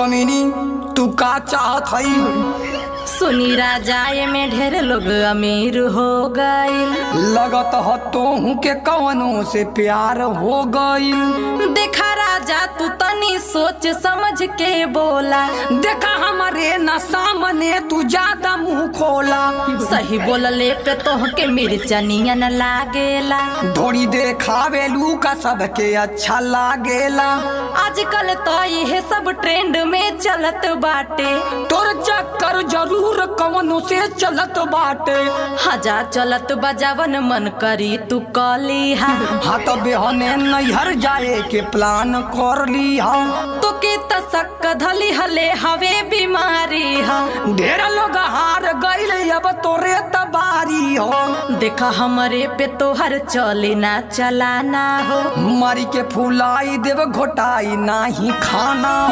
कमीनी, तू का चाहत हई? सुनी राजा, में ढेर लोग अमीर हो गइल। लगत ह तोहू के कवनों से प्यार हो गइल। देखा राजा, तू तनी सोच समझ के बोला। देखा हमारे न सामने तू ज्यादा मुंह खोला। सही बोलले पे तोहके मिर्चा नियन लागेला। ढोरी देखावेलू का सबके अच्छा लागेला। आजकल तो यह सब ट्रेंड में चलत बाटे। तोर चक्कर जरूर कवनों से चलत बाटे। हजा चलत बजावन मन करी तू कलिहा। हाँ तो बेहने नैहर जाए के प्लान कर लिहा। तो के तसक धली हले हवे बीमारी हा। ढेर लोग हार गइल, अब तोरे तबारी हो। देखा हमरे पे तोहर चली ना चलाना हो। मारी के फुलाई देव, घोटाई नाही खाना हो।